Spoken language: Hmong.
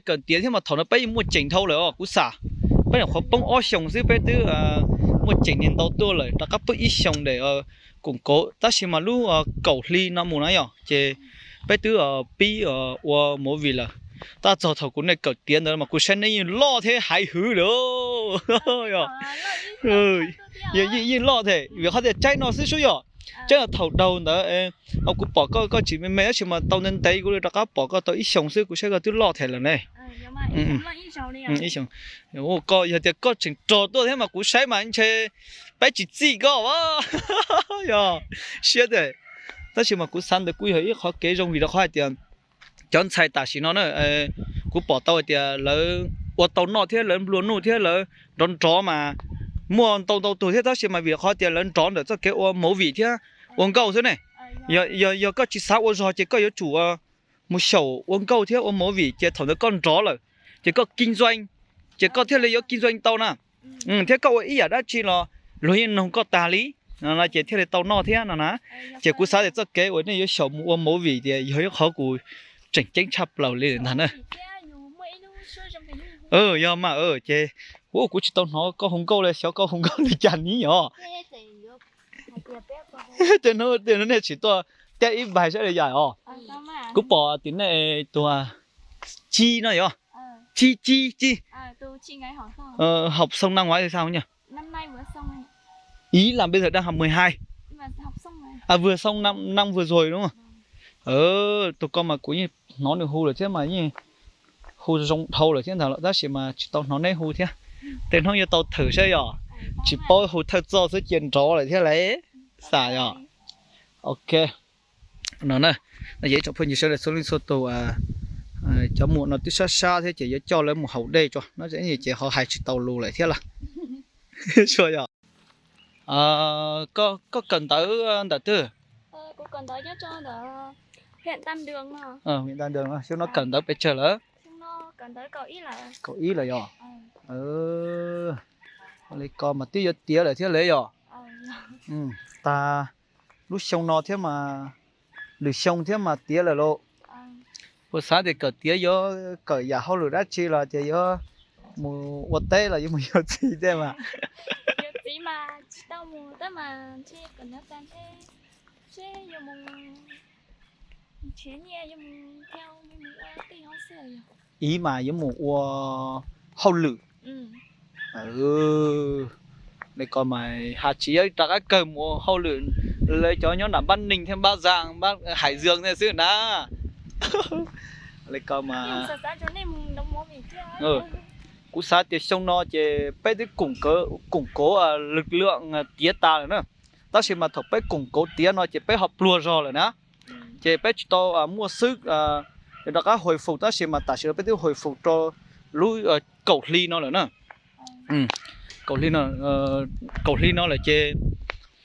kawm tiav thiab mas thaum no peb yeej muaj ceem dhau lawm os kuv xav. Peb nyuam qhuav poob ob xyoos xwb peb twb muaj ceem niag ntau tuaj lawm, rov qab poob ib xyoos ntawm koom kauv, tab sis mas lub kaum hli no mus na yom ces peb twb pib ua movie lawm. Tab txog thaum kuv nej kawm tiav ntawd mas kuv saib nej yeej loj thiab haiv hwv lawm. Yeej loj thiab vim qhov tias tsaib no xwb sub yom. Tsaib no thaum daug ntawd kuv pom koj, koj tsis me me tab sis mas tau ntev ntev kuv li rov qab pom koj tau ib xyoos xwb kuv saib koj twb loj thiab lawm ne. Koj yog tias koj tseem rog tuaj thiab mas kuv saib mas ntshe peb tsis txij koj a. Yog siab tiag. Tab sis mas kuv xav ntawd kuj yog ib qhov kev zoo vim rau qhov hais tias cov ntxhais tam sim no na, kuv pom tau hais tias lawv ua tau noj thiab lawv nplua nuj thiab lawv nrov nrov mas muaj ntau ntau tug thiab tab sis mas vim qhov tias lawv nrov ntawm txoj kev ua movie thiab ua nkauj xwb ne. Yog, yog koj tsis xav ua zog ces koj yuav tsum mus xyaum ua nkauj thiab ua movie ces thaum ntawd koj nrov lawm ces koj kinh doanh, ces koj thiaj li yuav kinh doanh tau na. Thiab koj ua ib yam dab tsi los luag yeej noog koj tag li no ces thiaj li tau noj thiab no na. Ces kuv xav tias txoj kev uas nej yuav xyaum mus ua movie tias yog ib qhov kuv tseem ceeb tshaj plaws li ntag na. Yog mas ces ua kuv tsis tau hnov koj hu nkauj li, xyov koj hu nkauj li cas ni os. Tej hnub tej no nej tsis tuaj tiab ib npaig saib li yam os. Kuv pom tim nej tus Ci no yom. Ci, Ci, Ci. Học xong năm ngoái thì sao nhỉ? Ý là bây giờ đang học mười hai. À, vừa xong năm, năm vừa rồi đúng không? Tus ko mas kuv yeej hnov nws hu lawm thiab mas yeej hu zoo dhau lawm thiab ntag los tab sis mas tsis tau hnov neb hu thiab. Tej hnub yuav tau thwm saib yom, tsis paub hu thawj txoj xwb cia nrov lawm thiab lauj. Xav yom. Ok. No na, no ces ib tsoom phooj ywg sawv daws txhua leej txhua tus, cov muam no twb sab sab thiab ces yuav coj lawv mus haus dej tso no ces ho hais tsis tau lus lawm thiab lauj. Koj kawm ntawv ntawm twg? Xyoo no kawm ntawv pes tsawg lawm? Kaum ib lawm yom. Li ko mas twb yuav tiav lawm thiab lauj yom. Tag lub xyoo no thiab mas, lwm xyoo thiab mas tiav lawm lauj. Puas xav tias kawm tiav yuav kawm yam hauj lwm dab tsi los tias yuav mus ua teb los yuav mus yuav txiv tej mas? Ib mas yuav mus ua hauj lwm. Li ko mas has tsis yog rov qab kawg mus ua hauj lwm, lawv cov nyob nram Bắc Ninh thiab Bắc Giang, Bắc, Hải Dương thiab xwb na. Li ko mas kuv xav tias xyoo no ces peb twb củng cố, củng cố lực lượng tiav tas lawm na. Tab sis mas thaum peb củng cố tiav no ces peb ho pluag zog lawm na. Ces peb tsis tau muaj xwb rov qab hồi phục tab sis mas tam sim no peb twb hồi phục rau lub kaum hli no lawm na. Kaum hli no, kaum hli no lawm ces